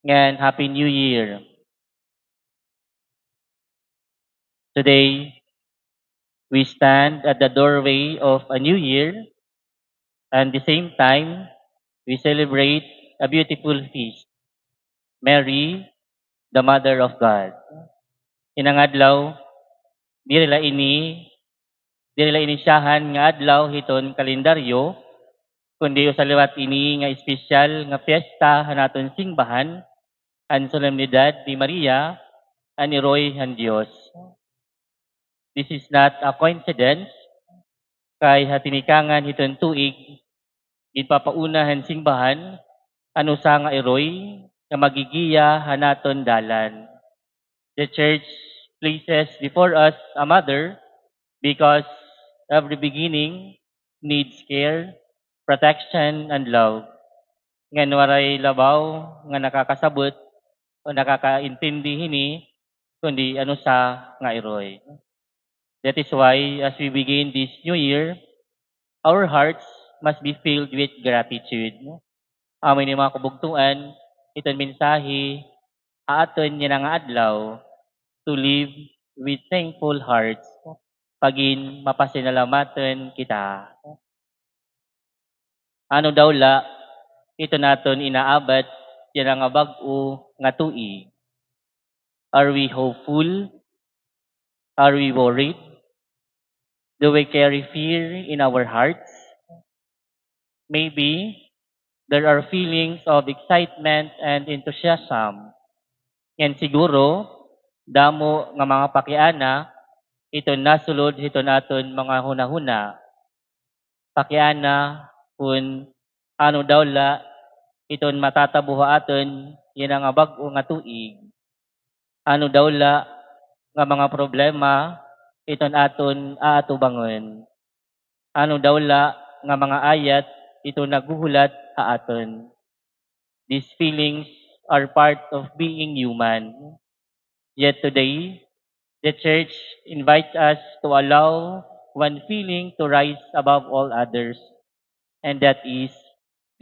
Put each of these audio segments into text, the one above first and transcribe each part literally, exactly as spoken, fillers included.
Ngan Happy New Year. Today, we stand at the doorway of a new year, and the same time, we celebrate a beautiful feast, Mary, the Mother of God. Ini nga adlaw, diri la ini, diri la ini syahan nga adlaw hiton kalendaryo, kundi usa liwat ini nga espesyal nga piyesta han aton singbahan, an solemnidad ni Maria, an iroy han Dios. This is not a coincidence, kay ha tinikangan hiton tuig, ginpapauna han singbahan an usa nga iroy nga maggigiya han aton dalan. The church places before us a mother because every beginning needs care, protection, and love. Ngan waray labaw nga nakakasabot o nakakaintindi hini, kundi an usa nga iroy. That is why, as we begin this new year, our hearts must be filled with gratitude. Amo ini mga kabugtoan, iton mensahe ha aton yana nga adlaw, to live with thankful hearts. Pagin mapasinalamaton kita. Ano daw la iton aton inaabat yana nga bag-o nga tuig? Are we hopeful? Are we worried? Do we carry fear in our hearts? Maybe there are feelings of excitement and enthusiasm. Ngan siguro, damo nga mga pakiana iton nasulod hiton aton mga hunahuna. Pakiana kun ano daw la iton matatabo ha aton yana nga bag-o nga tuig. Ano daw la nga mga problema iton aton aatubangon? Ano daw la nga mga ayat iton naghuhulat ha aton? These feelings are part of being human. Yet today, the church invites us to allow one feeling to rise above all others, and that is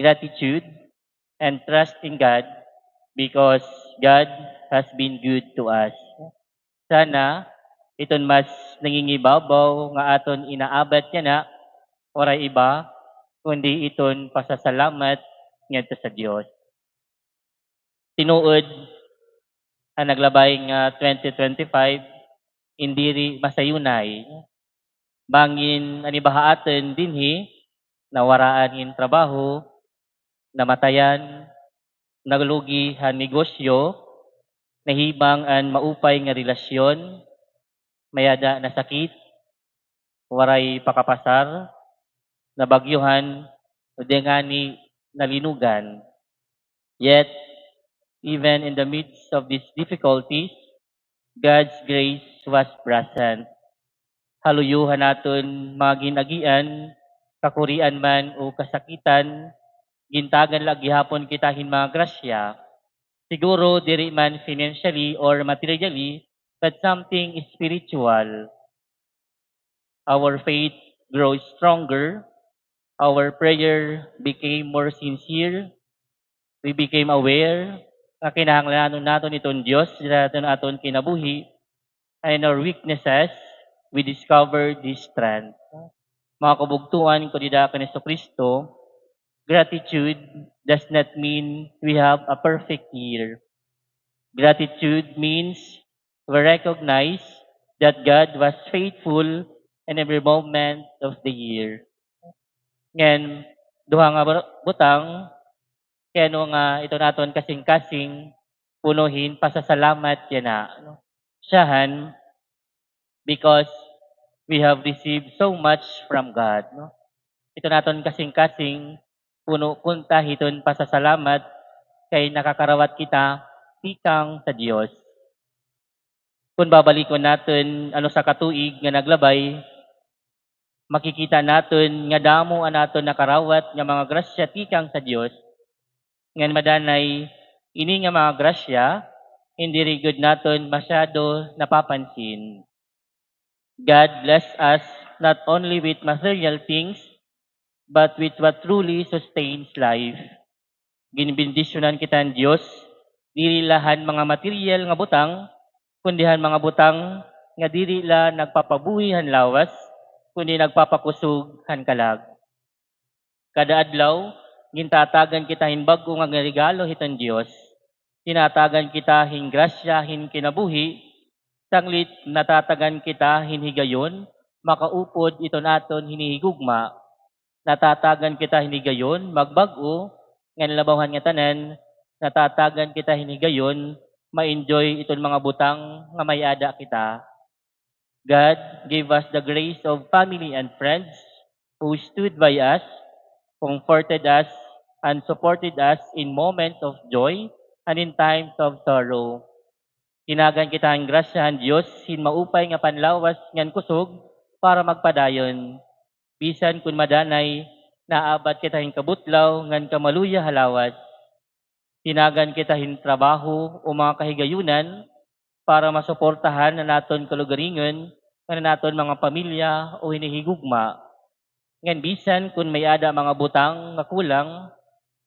gratitude and trust in God because God has been good to us. Sana iton mas nangingibabaw nga aton inaabat yana, waray iba kundi iton pasasalamat ngadto sa Dios. Tinuod, an naglabay nga twenty twenty-five, in diri masayunay. Bangin an iba ha aton dinhi, nawaraan hin trabaho, namatayan, nalugi han negosyo, nahibang an maupay nga relasyon, mayada nasakit, waray pakapasar, nabagyuhan, o di ngani nalinugan. Yet, even in the midst of these difficulties, God's grace was present. Ha luyo han aton mga gin-agian, kakurian man o kasakitan, gintagan la gihapon kita hin mga grasya. Siguro diri man financially or materially, but something spiritual. Our faith grows stronger. Our prayer became more sincere. We became aware nga kinahanglanon naton iton Dios dida ha aton kinabuhi. And in our weaknesses, we discover this strength. Mga kabugtoan ko dida kan Jesucristo, gratitude does not mean we have a perfect year. Gratitude means we recognize that God was faithful in every moment of the year. Ngan, duha nga bu-, butang, kay ano nga iton aton kasingkasing puno hin pasasalamat yana, no? Syahan, because we have received so much from God, no? Iton aton kasingkasing puno kunta hiton pasasalamat kay nakakarawat kita tikang sa Dios. Kun babalikon naton an usa ka tuig nga naglabay, makikita naton nga damo an aton nakarawat nga mga grasya tikang sa Dios. Ngan madanay, ini nga mga grasya, hindi rin gud naton masyado napapansin. God bless us not only with material things, but with what truly sustains life. Ginbendisyonan kita han Dios, diri la han mga materyal nga butang, kundi han mga butang nga diri la nagpapabuhi han lawas, kundi nagpapakusog han kalag. Kada adlaw, gintatagan kita hin bag-o nga regalo hiton Dios. Tinatagan kita hin grasya hin kinabuhi, sanglit natatagan kita hin higayon makaupod iton aton hinihigugma. Natatagan kita hin higayon magbag-o, ngan labaw han ngatanan, natatagan kita hin higayon ma-enjoy iton mga butang nga may-ada kita. God gave us the grace of family and friends who stood by us, comforted us, and supported us in moments of joy and in times of sorrow. Tinagan kita han grasya han Dios hin maupay nga panlawas ngan kusog para magpadayon. Bisan kon madanay, naabat kita hin kabutlaw ngan kamaluya ha lawas. Tinagan kita hin trabaho o mga kahigayunan para masuportahan an aton kalugaringon ngan an aton mga pamilya o hinihigugma. Ngan bisan kon may-ada mga butang nga kulang,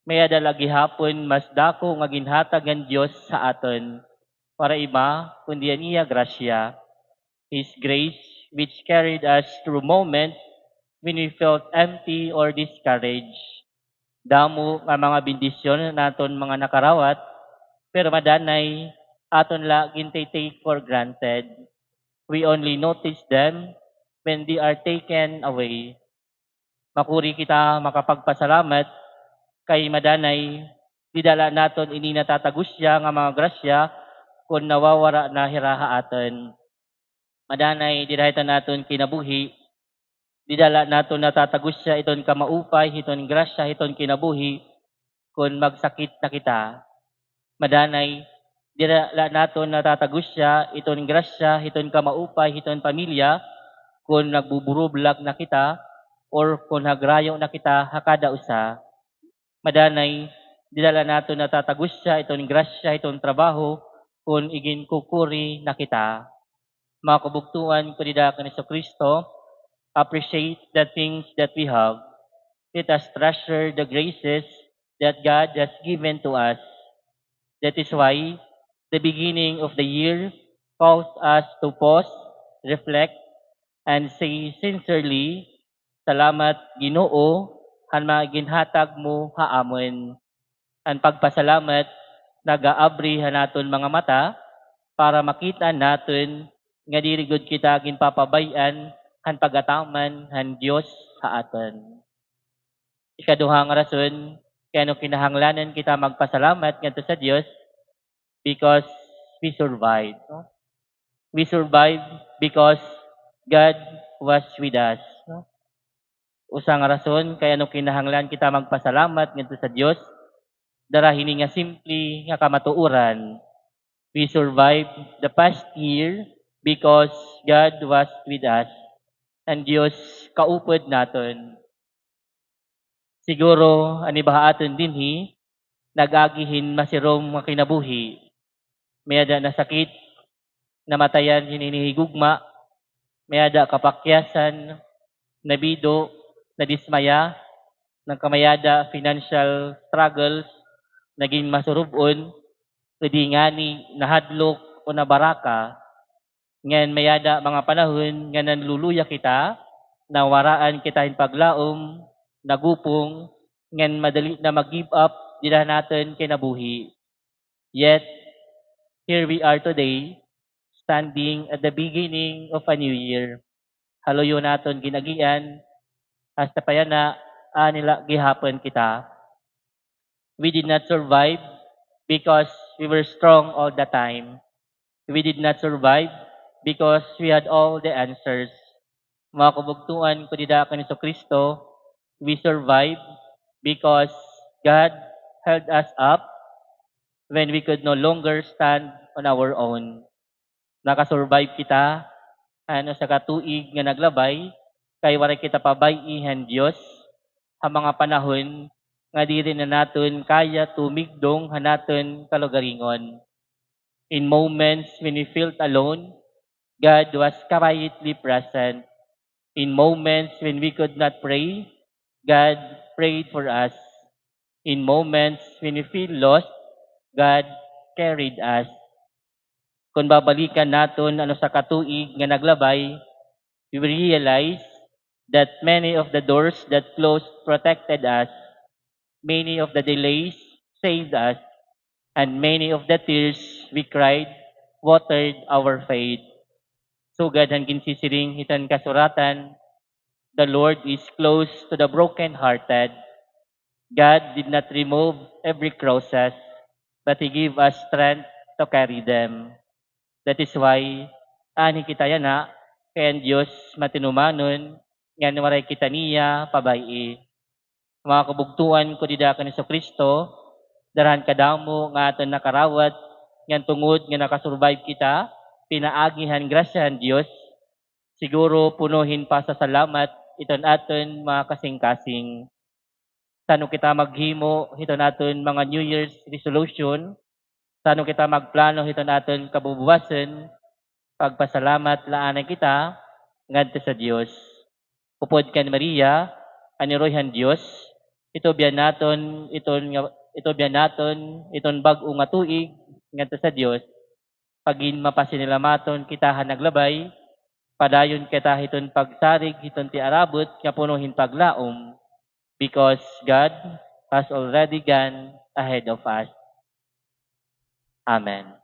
may-ada la gihapon mas dako nga ginhatag han Dios ha aton, waray iba kundi an iya grasya. His grace, which carried us through moments when we felt empty or discouraged. Damo nga mga bendisyon an aton mga nakarawat, pero madanay aton la gintay-take for granted. We only notice them when they are taken away. Makuri kita makapagpasalamat kay madanay, dida la naton ini natatagusya nga mga grasya kon nawawara na hira ha aton. Madanay, dida hit an aton kinabuhi, dida la naton natatagusya iton kamaupay hiton grasya hiton kinabuhi kon magsakit na kita. Madanay, dida la naton natatagusya iton grasya hiton kamaupay hiton pamilya kon nagbuburublag na kita or kon hagrayo na kita ha kada usa. Madanay, dida la naton natatagusya iton grasya hiton trabaho kon iginkukuri na kita. Mga kabugtoan ko dida kan Jesucristo, appreciate the things that we have. Let us treasure the graces that God has given to us. That is why the beginning of the year calls us to pause, reflect, and say sincerely, "Salamat, Ginoo, han mga ginhatag mo ha amon." An pagpasalamat nagaabri han aton mga mata para makita naton nga diri gud kita ginpapabay-an han pag-ataman han Dios ha aton. Ikaduha nga rason kay ano kinahanglanon kita magpasalamat ngadto sa Dios, because we survive, no? We survive because God was with us, no? Usa nga rason kay ano kinahanglan kita magpasalamat ngadto sa Dios, dara hini nga simple nga kamatuoran. We survived the past year because God was with us. An Dios kaupod naton. Siguro, an iba ha aton dinhi, nag-agi hin masirom nga kinabuhi. May-ada nasakit, namatayan hin hinihigugma, may-ada kapakyasan, nabido, nadismaya, nagkamay-ada financial struggles, nagin masurub-on, o di ngani nahadlok o nabaraka. Ngan may-ada mga panahon nga nanluluya kita, nawaraan kita hin paglaom, nagupong, ngan madali na mag-give up dida han aton kinabuhi. Yet, here we are today, standing at the beginning of a new year. Ha luyo naton gin-agian, hasta pa yana, anhi la gihapon kita. We did not survive because we were strong all the time. We did not survive because we had all the answers. Mga kabugtoan ko dida kan Jesucristo, we survived because God held us up when we could no longer stand on our own. Naka-survive kita han usa ka tuig nga naglabay, kay waray kita pabay-i han Dios ha mga panahon nga diri na naton kaya tumigdong han aton kalugaringon. In moments when we felt alone, God was quietly present. In moments when we could not pray, God prayed for us. In moments when we feel lost, God carried us. Kon babalikan naton an usa ka tuig nga naglabay, we realize that many of the doors that closed protected us, many of the delays saved us, and many of the tears we cried watered our faith. Sugad han ginsisiring hiton kasuratan, "The Lord is close to the brokenhearted." God did not remove every crosses, but He gave us strength to carry them. That is why, anhi kita yana, kay an Diyos matinumanon, ngan waray kita niya pabay-i. Mga kabugtoan ko dida kan Jesucristo, dara han kadamo nga aton nakarawat, ngan tungod nga naka-survive kita, pinaagi han grasya han Diyos, siguro puno hin pasasalamat iton aton mga kasingkasing. San-o kita maghimo hiton aton mga New Year's resolution? San-o kita magplano hiton aton kabubuwason? Pagpasalamat la anay kita ngadto sa Dios. Upod kan Maria, an iroy han Dios, itubyan naton iton nga, itubyan naton iton bag-o nga tuig ngadto sa Dios. Pagin mapasinilamaton kita han naglabay, padayon kita hiton pagsarig hiton tiarabot nga puno hin paglaom, because God has already gone ahead of us. Amen.